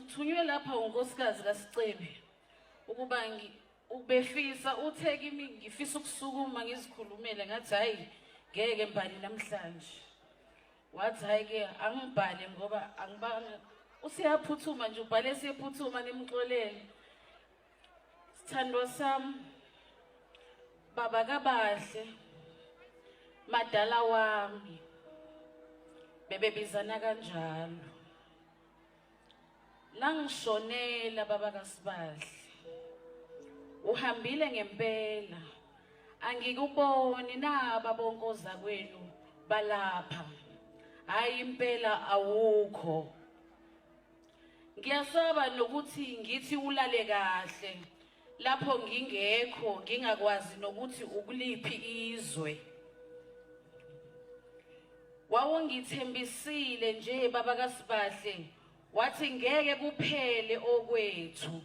Ngithunywe lapha unkosikazi kaSicebi ukuba ubefisa uthe kimi ngifisa ukusukuma ngizikhulumele ngathi hayi ngeke mbali namhlanje. Wathi hayi ke angibhale ngoba angibanga useyaphuthuma nje ubhale siyephuthuma nimxolele. Sithandwa sami baba kabahle madala wami bebebizana kanjalo langishonela baba kaSibahle uhambile ngempela angikuboni naba bonke ozakwenu balapha hayi impela awukho Ngiyasaba nokuthi ngithi ulale kahle lapho ngingekho ngingakwazi nokuthi ukuliphi izwe. Wawungithembisile nje baba kaSibahle wathi ngeke kuphele okwethu.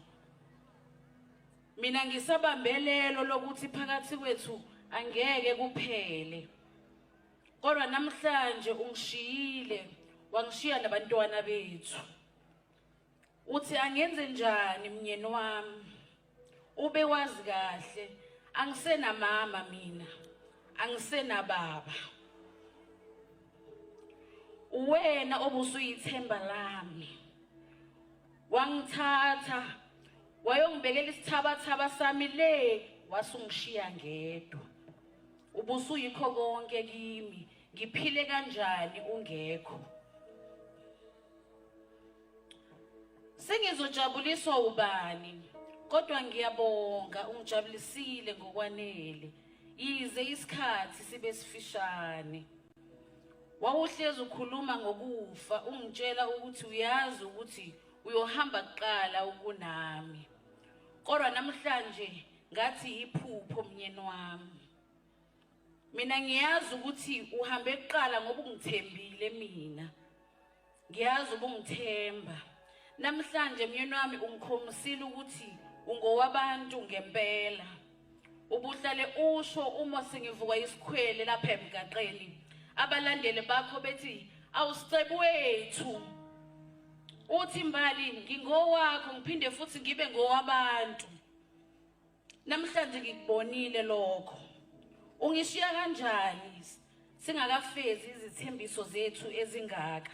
Mina ngisabambelelo lokuthi phakathi kwethu angeke kuphele. Kodwa namhlanje ungishiyile wangishiya nabantwana bethu. Uthi angenze njani mnyeni wami? Ube wazi kahle angisenamama mina, angisenababa. Uwena obusuyithemba lami. Wangithatha wayongibekela isithabathaba sami le wasungishiya ngedwa. Ubusuyikho konke kimi, ngiphile kanjani ungekho? Sengizojabuliswa ubani? Kodwa ngiyabonga ungijabulisile ngokwanele. Yize isikhathi sibe sifishane. Wawuhlezi ukhuluma ngokufa ungitshela ukuthi uyazi ukuthi uyohamba kuqala ukunami. Kodwa namhlanje ngathi yiphupho mnyeni wami. Mina ngiyazi ukuthi uhambe kuqala ngoba ungithembile mina. Ngiyazi ubungithemba. Namhlanje myeni wami ungikhombisile ukuthi ungowabantu ngempela. Ubuhlale usho uma sengivuka isikhwele lapha emgaqeni. Abalandeli bakho bethi awusicebu wethu. Uthi Mbali ngingowakho ngiphinde futhi ngibe ngowabantu. Namhlanje ngikubonile lokho. Ungishiya kanjani singakafezi izithembiso zethu ezingaka?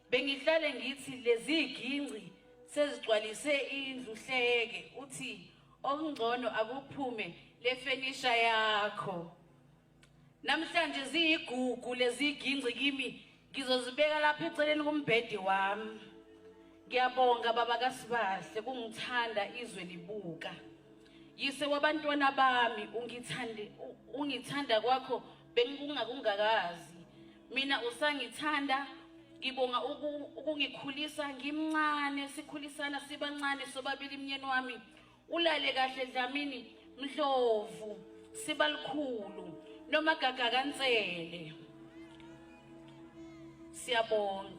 Bengihlale ngithi lezi ginci sezigcwalise indlu hleke uthi okungcono akuphume lefenisha yakho. Namhlanje ziyigugu lezi ginci kimi ngizozibeka lapha eceleni kombhede wami. Ngiyabonga baba kaSibahle kungithanda izwe libuka. Yise wabantwana bami ungithande ungithanda kwakho bengikungakungakazi. Mina usangithanda ngibonga ukungikhulisa ngimncane sikhulisana sibancane sobabili mnyeni wami. Ulale kahle Dlamini Mdlovu Sibalikhulu noma Gaga kaNsele. Siyabonga.